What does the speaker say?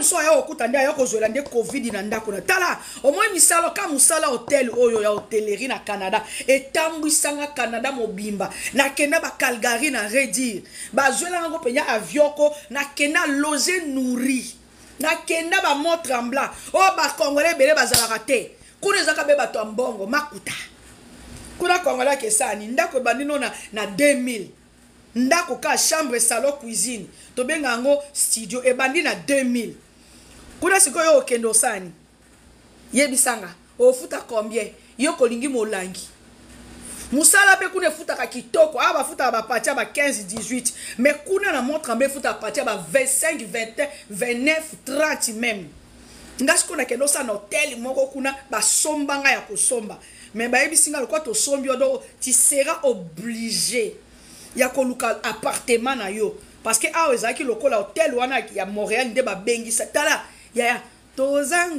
Mosusu aya kokuta nde aya kozwela nde Covid na ndako na. Tala, omoi misala ka mosala hotel oyo ya hotellerie na Canada etambwisanga Canada mobimba. Nakenda baCalgary na Red Deer, bazwelanga ngo mpenza avioko. Nakenda logé, nourri. Nakenda baMont Tremblant oyo bacongolais ebele bazalaka te. Kuna ezalaka mpe bato ya mbongo makuta. Kuna congolais akesani. Ndako ebandi no na 2000. Ndako ka chambre, salon, cuisine, tobenga yango studio, ebandi na 2000 kuna. Sikoyo okende osani, yebisanga ofuta combien? Yo kolingi molangi mosala mpe kuna efutaka kitoko. Awa bafutaka bapartir ya ba 15, 18, mais kuna na Mont Tremblant efutaka partir ya ba 25, 21, 29, 30 même. Nga sikoyo nakende osala na hotel moko kuna, basombanga ya kosomba, mais bayebisi nga: "Lokwa tosombi yo, donc tu seras obligé ya koluka appartement na yo", parce que awa ezalaki lokola hotel wana ya Montréal nde babengisa. Tala yaya, toza